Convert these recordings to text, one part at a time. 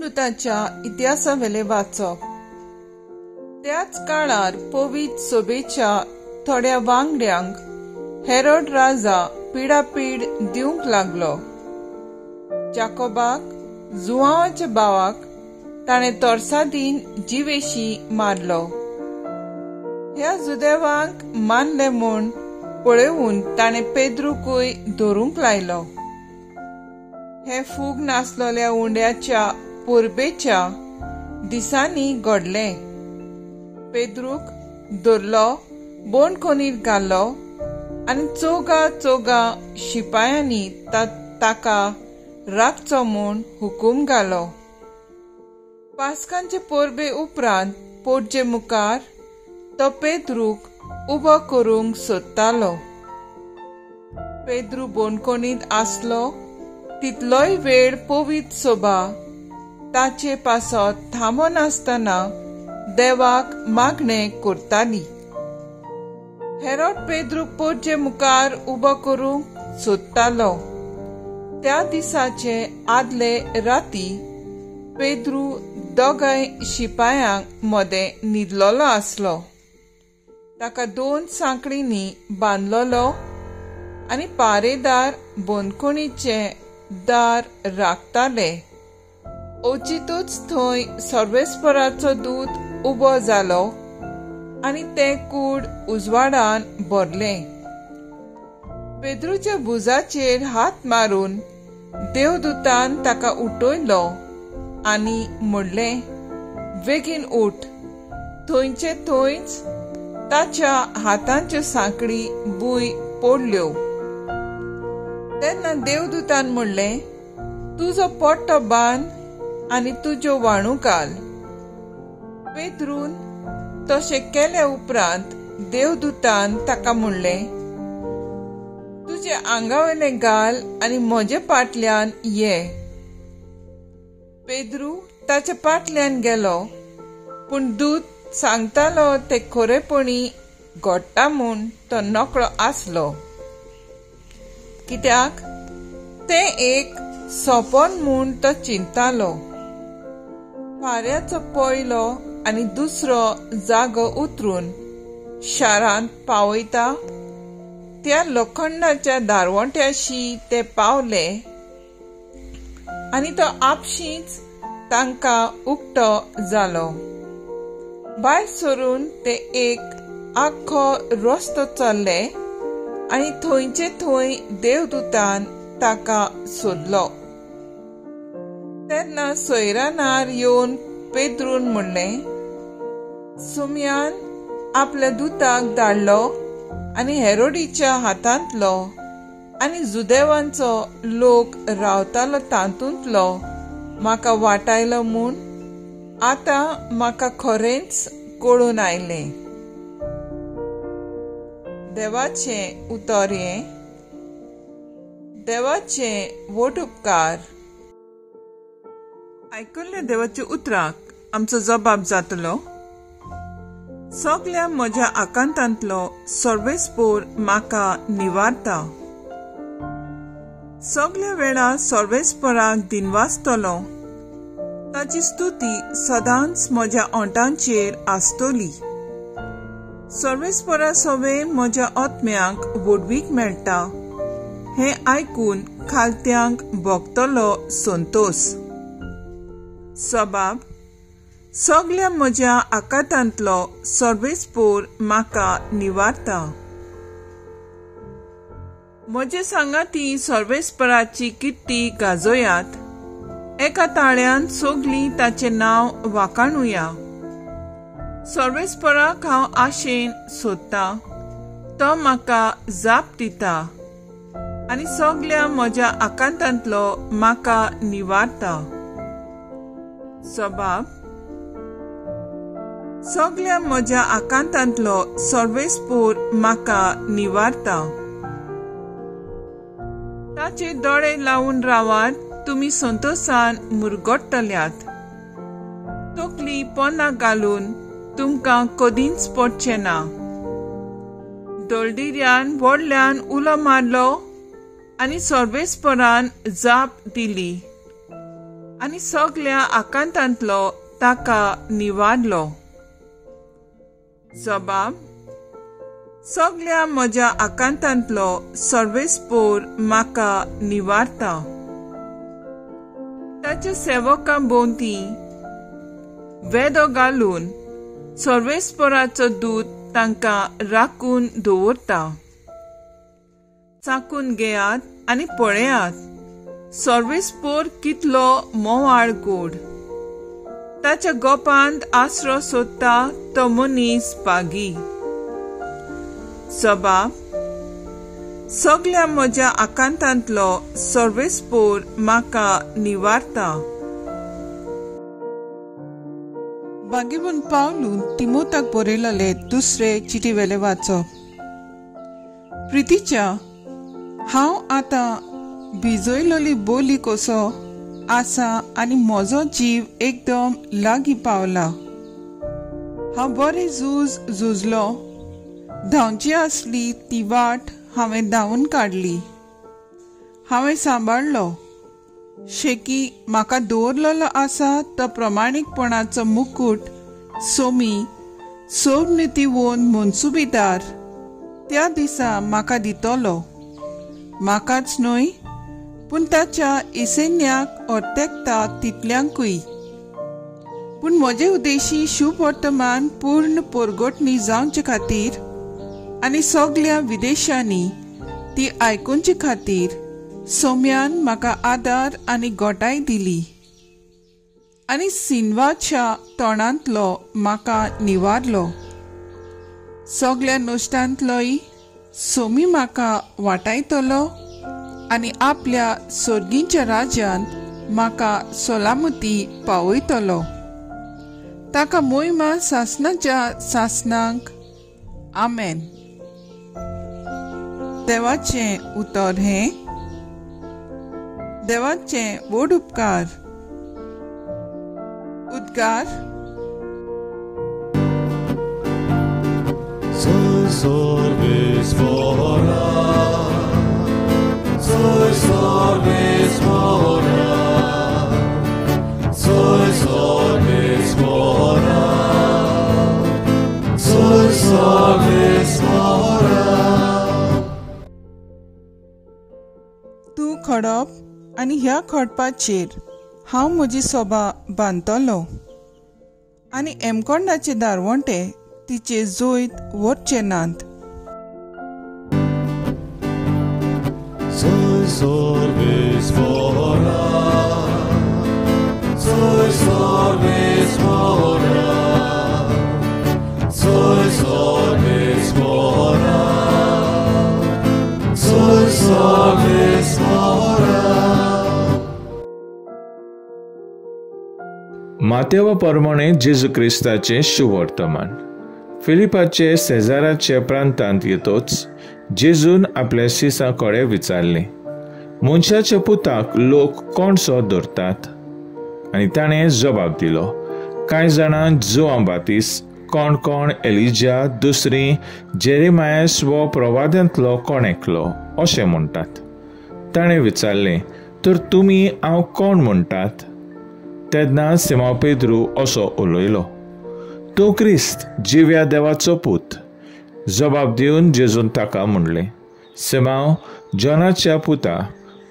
धर्मदूताच्या इतिहासावेलें वाचप. त्याच काळार पवित्र सभेच्या थोड्या वांगड्यांक हेरोड राजा पिडापीड दिवंक लागलो. जाकोबाक, जुवांवाच्या भावाक, ताणें तोरसादीन जिवेशी मारलो. ह्या जुदेवांक मानले म्हूण पळोवन ताणें पेद्रूकूय धरूंक लायलो. हें फूग नासलेल्या उंड्याच्या परबेच्या दिसांनी घडलें. पेद्रूक धरलो, बोणखणीर घालो आनी चौगा चौगा शिपायांनी ताका राखचो म्हूण हुकूम घालो. पास्कांचे परबे उपरांत पोटजे मुखार तो पेद्रूक उबो करूंक सोदतालो. पेद्रू बोणखणींत आसलो तितलोय वेळ पवित्र सभा ताचे पासत थांबनासतना देवाक मागणें करताली. हेरोड पेद्रूक पोटजे मुखार उबो करूंक सोदतालो. त्या दिसाचे आदले राती पेद्रू दोगांय शिपायांक मदें न्हिदलोलो आसलो. ताका दोन सांकळींनी बांदलोलो आनी पारेदार बंदखणीचें दार राखताले. अवचितूच थंय सर्वेस्पराचो दूत उबो जालो आनी तें कूड उजवाडान भरलें. पेद्रूच्या भुजाचेर हात मारून देवदूतान ताका उठयलो आनी म्हणलें, बेगीन उठ. थंयचे थंयच ताच्या हातांच्यो सांकळी भूंय पडल्यो. तेन्ना देवदूतान म्हणलें, तुजो पट्टो बांद आनी तुज्यो व्हाणू घाल. पेद्रून तशें केल्या उपरांत देवदूतान ताका म्हणलें, तुजे आंगावयलें घाल आनी म्हजे फाटल्यान ये. पेद्रू ताच्या फाटल्यान गेलो, पूण दूत सांगतालो तें खरेपणी घडटा म्हूण तो नकळो आसलो. कित्याक तें एक सपन म्हूण तो चिंतालो. फाऱ्याचो पयलो आनी दुसरो जागो उतरून शारांत पावयता त्या लोखंडाच्या दारवंट्याशी ते पावले आनी तो आपशींच तांकां उक्तो जालो. भायर सरून ते एक आख्खो रस्तो चल्ले आनी थंयचे थंय देवदूतान ताका सोदलो. तेन्ना सोयरानार येवन पेद्रून म्हणलें, सुमयान आपल्या दुताक धाडलो आनी हेरोडीच्या हातांतलो आनी जुदेवांचो लोक रावतालो तातूंतलो म्हाका वाटायलो म्हूण आतां म्हाका खरेंच कळून आयलें. देवाचें उतर हें. देवाचें व्हड उपकार. आयकल्ल्या देवाच्या उतराक आमचो जबाब जातलो. सगल्या म्हज्या आकांतांतलो सर्वेस्पोर म्हाका निवारता. सगल्या वेळा सर्वेस्पराक दिनवासतलो. ताची स्तुती सदांच म्हज्या ओंठांचेर आसतली. सर्वेस्परा सवे म्हज्या आत्म्याक व्हडवीक मेळटा हें आयकून खालत्यांक भोगतलो संतोस. सबाब, सगल्या म्हज्या आकांतांतलो सर्वेस्पोर म्हाका निवारता. म्हजे सांगाती सर्वेस्पराची किर्ती गाजोयात. एका ताळ्यान सगलीं ताचें नांव वाखाणुया. सर्वेस्पराक हांव आशेन सोदतां, तो म्हाका जाप दिता आनी सगल्या म्हज्या आकांतांतलो म्हाका निवारता. सबाब, सगल्या म्हज्या आकांतांतलो सर्वेस्पोर म्हाका निवारता. ताचे दोळे लावन रावात, तुमी संतोसान मुरगट्टल्यात. तकली पोंदाक घालून तुमकां कदींच पडचें ना. दळडिऱ्यान व्हडल्यान उलो मारलो आनी सर्वेस्परान जाप दिली. आनी सगल्या आकांतांतलो ताका निवारलो. जबाब, सगल्या म्हज्या आकांतांतलो सर्वेस्पोर म्हाका निवारता. ताच्या सेवकां भोंवती वेदो घालून सर्वेस्पोराचो दूत तांकां राखून दवरता. चाकून घेयात आनी पळयात सर्वेस्पोर कितलो मोवाळ गोड. ताच्या गोपांत आसरो सोदता तो मनीस पागी. जबाब, सगल्या म्हज्या आकांतांतलो सर्वेस्पोर म्हाका निवारता. बागेवन पावलून तिमोताक बरयलेले दुसरे चिटी वेले वाचप. प्रितीच्या, हांव आतां भिजयलोली बोली कसो आसा आनी म्हजो जीव एकदम लागीं पावला. हांव बरें झूज झुजलो, धांवची आसली ती वाट हांवें धांवून काडली, हांवें सांबाळ्ळो. शेकी म्हाका दवरलेलो आसा तो प्रमाणीकपणाचो मुकूट सोमी सोबनितीवोन मनसुबीदार त्या दिसा म्हाका दितलो. म्हाकाच न्हय पूण ताच्या इसेन्याक अर्तेकता तितल्यांकूय. पूण म्हजे उद्देशी शुभ वर्तमान पूर्ण पोरगोटणी जावचे खातीर आनी सगल्या विदेशांनी ती आयकुचे खातीर सोम्यान म्हाका आदार आनी गोटाय दिली आनी सिनवाच्या तोंडांतलो म्हाका निवारलो. सगल्या नश्टांतलोय सोमी म्हाका वाटायतलो आनी आपल्या सर्गींच्या राज्यांत म्हाका सलामती पावयतलो. ताका मोहिमा सासनाच्या सासनाक. आमेन. देवाचें उतर हें. देवाचें व्हड उपकार. उद्गार. तूं खडप आनी ह्या खडपाचेर हांव म्हजी सोबा बांदतलो आनी एमकोंडाचे दारवंटे तिचे जोयत व्हरचे नात. मातेवा प्रमाणे जेजू क्रिस्ताचें शुभवर्तमान. फिलिपाचे सेजाराचे प्रांतांत येतोच जेजून आपल्या शिसां कडेन विचारलें, मनशाच्या पुताक लोक कोणसो धरतात? आनी ताणें जबाब दिलो, कांय जाणां जुआं बातीस, कोण कोण एलिजा, दुसरी जेरेमायस वो प्रवाद्यांतलो कोण एकलो अशें म्हणटात. ताणें विचारलें, तर तुमी हांव कोण म्हणटात? तेन्ना सिमांव पेद्रू असो उलयलो, तूं क्रिस्त, जिव्या देवाचो पूत. जबाब दिवन जेजून ताका म्हणलें, सिमांव, जॉनाच्या पुता,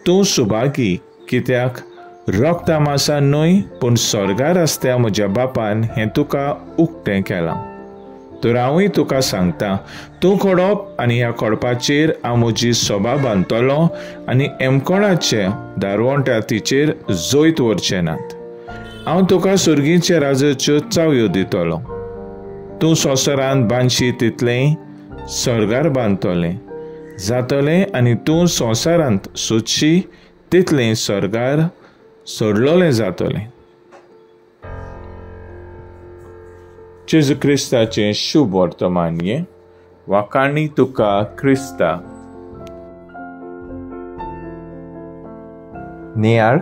तूं सुभागी, कित्याक रक्ता मासा न्हय पूण स्वर्गार आसत्या म्हज्या बापान हें तुका उक्तें केलां. तर हांवूय तुका सांगता, तूं खडप आनी ह्या खडपाचेर हांव म्हजी सोबा बांदतलो आनी एमकोणाचे दारवंट्या तिचेर जैत व्हरचे नात. हांव तुका सुर्गीच्या राजाच्यो चावयो दितलो. तूं संवसारांत बांदशी तितलें स्वर्गार बांदतलें जातलें आनी तूं संवसारांत सोदशी तितलें स्वर्गार सोडलोलें जातलें. जेजू क्रिस्ताचें शुभ वर्तमान हें. वाखाणी तुका क्रिस्ता. नियाळ,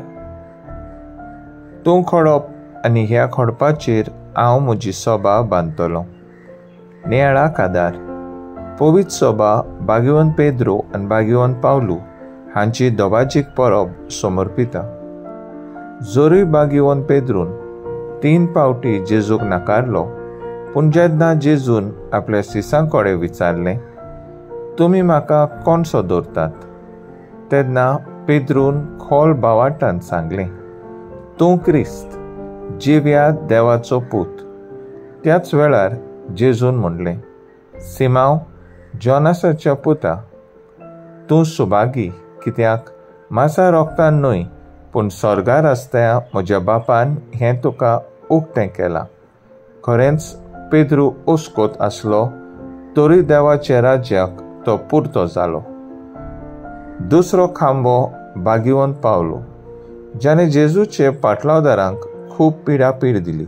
तूं खडप आनी ह्या खडपाचेर हांव म्हजी सोबा बांदतलो. नियाळाक आदार. पवित्र सोबा बागिवन पेद्रो आनी बागिवन पावलू हांची दोबाजीक परब समर्पिता. जोरूय बागिवन पेद्रून 3 पावटी जेजूक नाकारलो, पूण जेन्ना जेजून आपल्या सिसां कडेन विचारलें, तुमी म्हाका कोणसो दवरतात, तेन्ना पेद्रून खोल बावाटान सांगलें, तूं क्रिस्त, जिव्या देवाचो पूत. त्याच वेळार जेजून म्हणलें, सिमांव, जॉनासाच्या पुता, तूं सुभागी, कित्याक मासा रोगतान न्हय पूण स्वर्गार आसत्या म्हज्या बापान हें तुका उक्तें केलां. खरेंच पेद्रू ओस्कोत आसलो तरी देवाच्या राज्याक तो पुरतो जालो. दुसरो खांबो बागिवन पावलो, ज्याने जेजूचे पाटलावदारांक खूब पिडापीड दिली.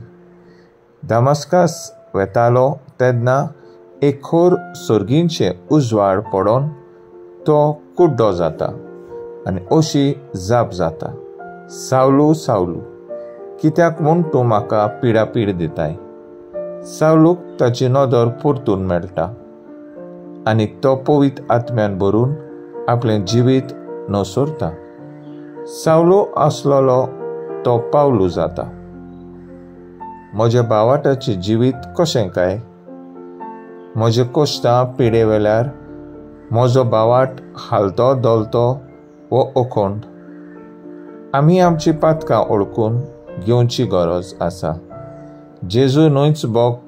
दमास्कस वेतालो तेन्ना एक खोर सोर्गींचे उजवाड पडोन तो कुड्डो जाता आनी अशी जाप जाता, सावलू सावलू, कित्याक म्हूण तूं म्हाका पिडापीड दिताय? सावलूक ताची नदर परतून मेळटा आनी तो पवित्र आत्म्यान भरून आपलें जिवीत नसरता. सावलू आसलेलो तो पावलू जाता. म्हज्या बावाटाचें जिवीत कशें काय? म्हजे कश्टां पिडे वेल्यार म्हजो बावाट हालतो धोलतो वो अखंड. आमी आमची पातकां ओळखून घेवची गरज आसा. जेजू न्हयच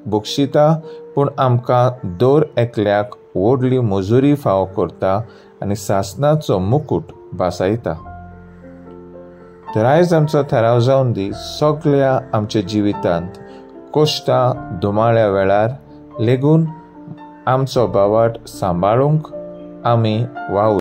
बक्षिता पूण आमकां दर एकल्याक व्हडली मजुरी फावो करता आनी सासनाचो मुकूट भासायता. तर आयज आमचो थाराव जावन दी, सगळ्या आमच्या जिवितांत कश्टां धुमाळ्या वेळार लेगून आमचो बावाट सांबाळूंक आमी वावर.